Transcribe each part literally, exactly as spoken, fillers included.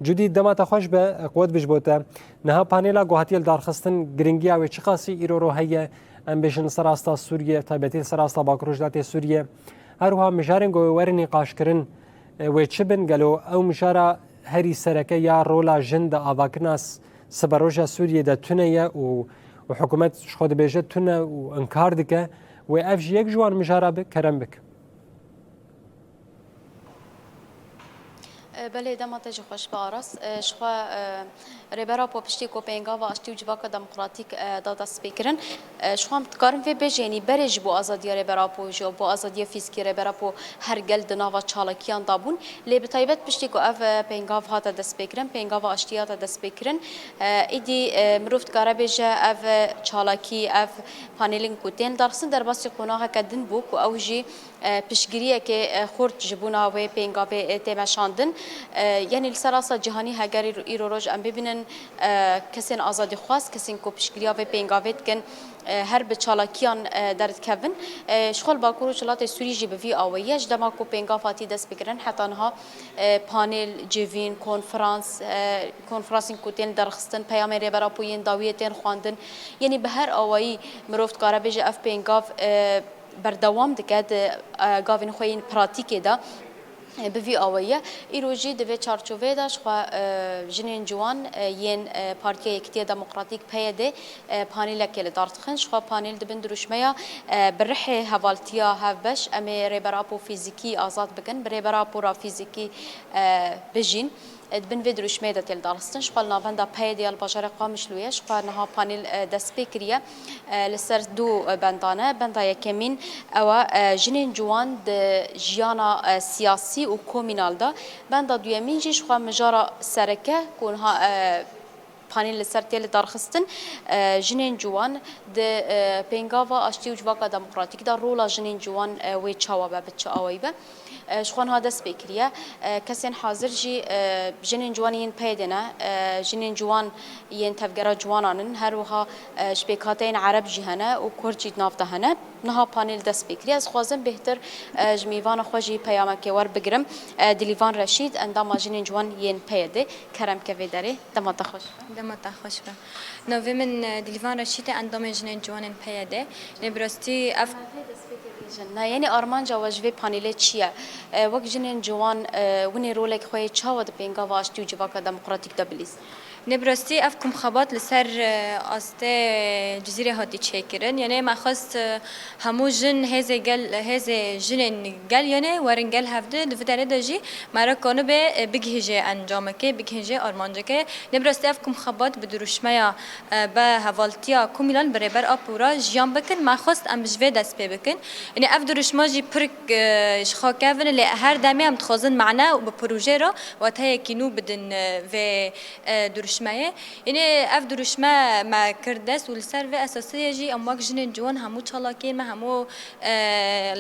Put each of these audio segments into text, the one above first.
Cudî, dema te xweş be, quwet bi ji bo te. Niha panêla ku hatiye li darxistin, giringiya wê çiqasî îro ro heye, em bêjin li ser asta Sûriyê, taybetî li ser asta Bakur Rojhilatê Sûriyê. Her wiha mijarên ku wê werin nîqaşkirin, e, wê çi bin? Gelo ew mijara herî sereke ya rola jin di avakirina s-, siberoja Sûriyê de tune ye û, û hikûmet ji xwe dibêje tune û inkar dike, wê ev jî yek ji wan mijara be? Kerem bik. E, belê, dema te jî xweş be, Aras. E, ji xwe, e, Rêber Apo piştî ku pêngava aştî û civaka demokratîk, e, da destpêkirin, e, ji xwe em dikarin vê bêjin, yanî berê ji bo azadiya Rêber Apo, ji bo azadiya fîzikî Rêber Apo her gel di nava çalakiyan da bûn. Lê bi taybet piştî ku ev, e, pêngav hate destpêkirin, pêngava aştî hate destpêkirin, e, îdî, e, mirov dikare bêje ev, e, çalakî, ev panelin ku tên darxistin derbasî qonaxeke din bû ku ew jî e, piştgiriyekê, e, xurt ji bona wê pêngavê, e, tê meşandin. E, yanî li ser asta cîhanî heger îro, îro roj em bibînin, e, kesên azadîxwaz, kesên ku piştgiriya vê pêngavê dikin, e, her bi çalakiyan, e, derdikevin. E, ji xwe li Bakur û Rojhilatê Sûrî jî bi vî awayî ye. Ji dema ku pêngav hatî destpêkirin heta niha, e, panel, civîn, konferans, e, konferansên ku tên derxistin, peyamên Rêber Apo yên dawiyê tên xwendin. Yanî bi her awayî mirov dikare bêje ev pêngav, e, berdewam dike di, e, gavên xwe yên pratîkê de, e, bi vî awayî ye. Îro jî di vê çarçoveyê de ji xwe, e, jinên ciwan, e, yên, e, Partiya Yekitiya Demokratîk, P Y D, e, panelekê li dar dixin. Ji xwe panel di bin dirûşmeya, e, bi rihê hevaltiya hevbeş em ê Rêber Apo fîzîkî azad bikin, bi Rêber Apo re fîzîkî, e, bijîn. E, di bin vê dirûşmeyê de tê lidarxistin. Ji xwe li navenda P Y D ya li bajarê Qamişlo ye. Ji xwe niha panel, e, dest pê kiriye. E, li ser du, e, bendan e. Benda yekemîn ew e, e, jinên ciwan di jiyana, e, siyasî û komînal de. Benda duyemîn jî ji xwe mijara sereke ku niha, e, panel li ser tê lidarxistin, e, jinên ciwan di, e, pêngava aştî û civaka demokratîk de rola jinên ciwan, e, wê çawa be, bi çi awayî be. E, ji xwe niha dest pê kiriye. E, kesên hazir jî, e, jinên ciwan yên P Y D ne, e, jinên ciwan yên Tevgera Ciwanan in, her wiha, e, ji pêkhateyên Ereb jî hene û Kurd jî di nav de hene. Niha panel dest pê kiriye. Ez dixwazim bêhtir, e, ji mêvana xwe jî peyamekê werbigirim. E, Dilîvan Reşîd, endama jinên ciwan yên P Y D, kerem ke vê derê. Dema te xweş be. Dema te xweş be. Navê min, e, Dilîvan Reşîd e, endamê jinên ciwanên P Y D. Lê bi rastî ev Navê destpêkê jin. Ne, yanî armanca we ji vê panelê çi ye? E, wek jinên ciwan, e, hûn ê rolek xwe yê çawa di pêngava aştî û civaka demokratîk de bilîzin? Nê bi rastî ev komxebat li ser, e, astê Cizîrê hatî çêkirin. Yanî me xwest, e, hemû jin hêzê gel, hêzê jinên gel yanî werin gel hevdi. Di vî derê de jî me re kanibe, e, bigihîje encamekê, bigihîje armancekê. Nê bi rastî ev komxebat bi dirûşmeya, e, bi hevaltiya Komîlan bi Rêber Apo re jiyan bikin. Me xwest em ji vê dest pê bikin. Yanî ev dirûşma jî pir, e, ji xwe kevin e, lê her demê em dixwazin mane û bi projê re wateyekî nû bidin, e, vê, e, dirûşmeyê. Yanî ev dirûşme me kir dest û li ser vê esasiyê jî em wek jinên ciwan hemû çalakiyên me, hemû, e,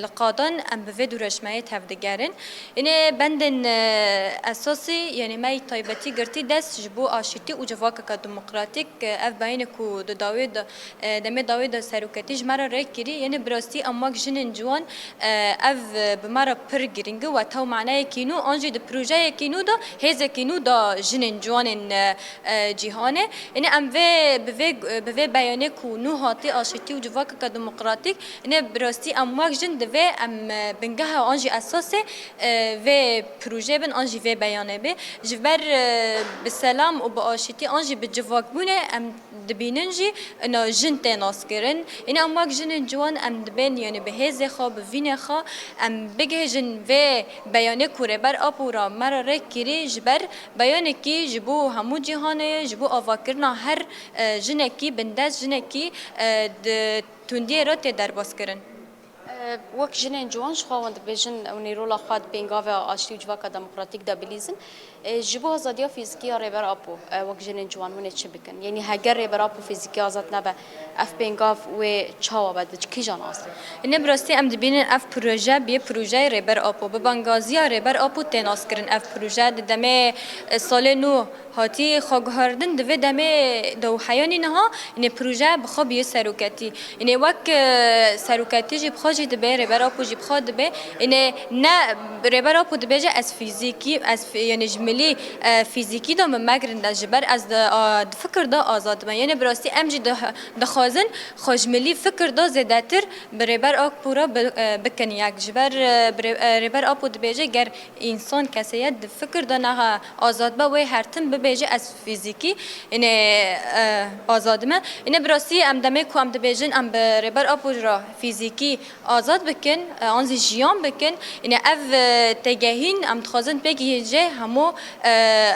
li qadan em bi vê dirûşmeyê tevdigerin. Yanî bendên, e, esasî, yanî me yî taybetî girtî dest ji bo aşîtî û civakeke demokratîk, e, ev beyane ku di dawê de, e, demê dawê de seroketî ji me re rê kirî, yanî bi rastî em wek jinên ciwan, e, ev, e, bi me re pir girîng e, weta û maneyekî nû, an jî di projeyekî nû de hêzekî nû da jinên ciwanên, e, e, cîhanê. Yanî em vê, bi vê, bi vê beyanê ku nû hatî aşîtî û civakeke demokratîk, yanî bi rastî em wek jin divê em, e, bingeha an jî esasê, e, vê projeyê bin an jî vê beyanê bê. Ji ber, e, bi selam û bi aşîtî an jî bi civakbûnê em dibînin jî ina jin tê naskirin. Îna em wek jinên ciwan em dibên, yanî bi hêzê xwe, bi vînê xwe em bigihîjin vê beyanê ku Rêber Apo re me re rê kirî, ji ber beyanekî ji bo hemû cîhanê ye, ji bo avakirina her, e, jinekî bindest, jinekî, e, di tundiyê re tê derbaskirin. E, wek jinên ciwan ji xwe wan dibêjin, ew nê rola xwe di pêngavê aştî û civaka demokratîk de bilîzin. E, ji bo azadiya fîzikî ya Rêber Apo, e, wek jinên ciwan hûn ê çi bikin? Yanî heger Rêber Apo fîzikî azad nebe, ev pêngav wê çawa be, di kîjan astê? Ine bi rastî em dibînin ev proje bî projeyê Rêber Apo. Bi bangaziya Rêber Apo tê naskirin ev proje. Di demê, e, salê nû hatî xwe guhardin, di vê demê de û heyanî niha, ine proje bi xwe bîye seroketî. Ine wek, e, seroketî jî bi xwe jî dibe, Rêber Apo jî bi xwe dibe. Ine ne Rêber Apo dibêje ez fîzîkî, ez fî-, yanî ji Milî, e, fîzîkî de min megirin de, ji ber ez di, a, di fikir de azad me. Yene bi rastî em jî di, dixwazin xwe ji milî fikir de zêdetir bi Rêber Apo re bi, e, bikin yek. Ji ber, e, bi rê-, e, Rêber Apo dibêje, ger însan keseye di fikir de neha azad be, wê her tim bibêje ez fîzîkî, yene, e, azad me. Yene bi rastî em demê ku em dibêjin em bi Rêber Apo re fîzîkî azad bikin, e, an jî jiyan bikin. Yine ev, e, têgehîn em dixwazin pêk hêje hemû, e,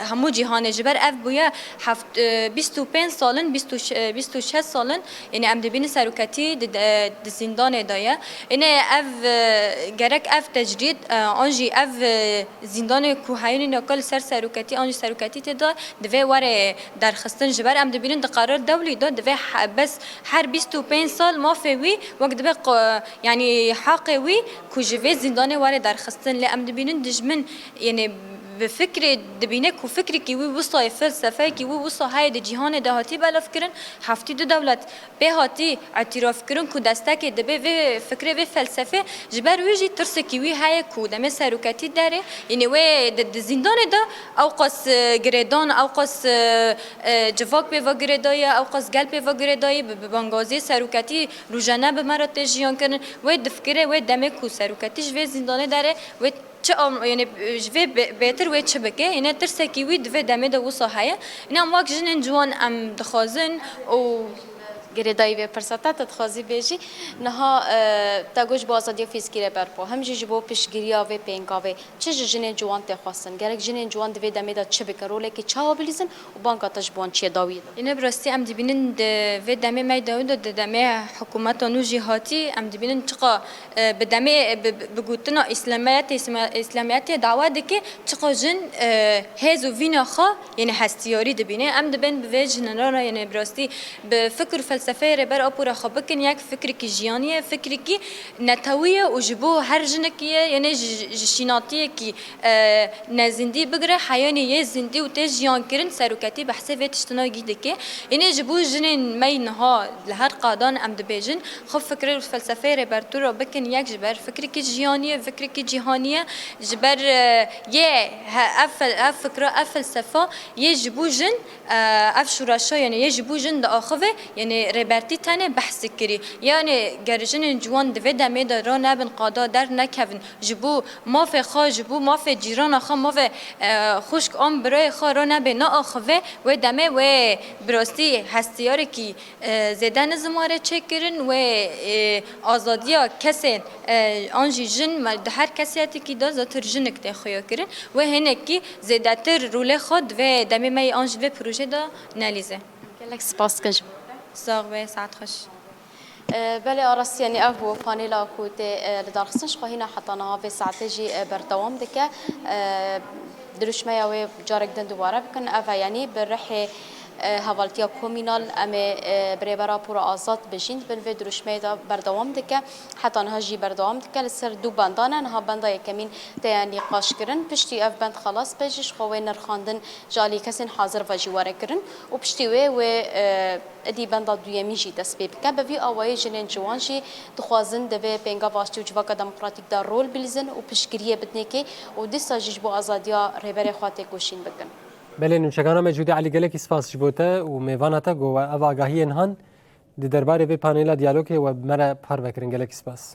hemû cîhanê. Ji ber ev bûye heft, e, bîst û pênc salin, bîst û şeş, e, bîst û şeş salin, yine em dibînin seroketî di, di, di zîndanê de ye. Yine ev, e, gerek ev tecrîd, e, an jî ev, e, zîndanê ku heyînê naka li ser seroketî, an jî seroketî tê de divê were derxistin. Ji ber em dibînin di qerar dewlî de divê he-, bes her bîst û pênc sal mafê wî wek dibe qo-, yanî haqê wî ku ji vê zîndanê were derxistin. Lê em dibînin dijmin, yanî bi fikrê dibîne ku fikrekî wî wisa ye, felsefeyekî wî wisa heye di cîhanê de hatî belavkirin. Heftî du dewlet pê hatî îtirafkirin ku destekê dibe vê fikrê, vê felsefê. Ji ber wî jî tirsekî wî heye ku demê seroketî derê, yanî wê di, di zîndanê de ew qas, e, girêdan, ew qas, e, e, civak pê ve girêdaye, ew qas gel pê ve girêdayî, bi, bi bangaziyê seroketî rojane bi me re tê jiyan kirin. Wê difikire, wê demê ku seroketî ji vê zîndanê derê, wê çi am-, yanî, e, ji vê bê-, bêtir wê çi bike? Yine tirsekî wî di vê demê de wisa heye. Yine em wek jinên ciwan em dixwazin û Girêdayî vê pirsa te, te dixwazî bêjî. Niha, e, te got ji bo azadiya fîzikî Rêber Apo, hem jî ji bo piştgiriya vê pêngavê, çi ji jinên ciwan tê xwestin? Gerek jinên ciwan di vê demê de çi bikin? Rolekî çawa bilîzin û banga te ji wan çi ye dawiyê de? Yine bi rastî em dibînin di vê demê me dawî de, di demê hikûmeta nû jî hatî, em dibînin çiqa, e, bi demê, bi, bi, bi gotina Îslamiyetê, Îsma-, Îslamiyetê dawa dike, çiqa jin, e, hêz û vîna xwe, yanî hestiyarî dibîne. Em dibên bi vê jinan re, yanî bi rastî bi fikir û felsefeyê Rêber Apo re xwe bikin yek fikrekî jiyanî ye, fikrekî netewî ye û ji bo her jinekî ye, yanî ji, ji şînatiyekî, e, nezîndî bigire heyanî yê zîndî û tê jiyan kirin, seroketî behsê vê tiştina gî dike. Yanî ji bo jinên me yî niha li her qadan em dibêjin, xwe fikir û felsefeyê Rêber Apo re bikin yek, ji ber fikrekî jiyanî ye, fikrekî cîhanî ye, ji ber, e, yê he-, ev fel-, ev fikra, ev felsefa yê ji bo jin, e, ev şoreşa, yanî yê ji bo jin diaxive, yanî Rêbertî tenê behs dikirî. Yanî ger jinên ciwan di vê demê de ranebin qada dernekevin, ji bo mafê xwe, ji bo mafê cîrana xwe, mafê, e, xwişk an birayê xwe ranebe neaxive, wê demê wê bi rastî hestiyarekî, e, zêde nizim were çêkirin, wê, e, azadiya kesên, e, an jî jin me-, di her kesîyetekî de zêdetir jinik tê xuya kirin, wê hinekî zêdetir rolê xwe di vê demê me yê an jî di vê projeyê de nelîze. Gelek spas dikim ji bo te. Sax be, saet xweş. E, belê, Aras, yanî ev bû panêla ku tê, e, li darxistin, ji xwe hîna heta niha vê saetê jî, e, berdewam dike. E, dirûşmeya wê carek din dubare bikin. Ev e, yanî bi rihê, e, hevaltiya komînal em ê, e, bi Rêber Apo re azad bijîn. Di bin vê dirûşmeyê de berdewam dike. Heta niha jî berdewam dike. Li ser du bendan e. Niha benda yekemîn teye nîqaşkirin. Piştî ev bend xelas be jî, ji xwe wê nirxandin ji alî kesên hazir ve jî were kirin. Û piştî wê, wê, e, Êdî benda duyemîn jî dest pê bike. Bi vî awayî jinên ciwan jî dixwazin di vê pêngava aştî û civaka demokratîk de rol bilîzin û piştgiriyê bidinê kê û dîsa jî ji bo azadiya rêberê xwe têkoşîn bikin. Belê, nûçegana me Cûdî Elî, gelekî spas ji bo te û mêvana te ku we ev agahiyên han di derbarê vê panela diyalogê we bi me re parve kirin. Gelekî spas.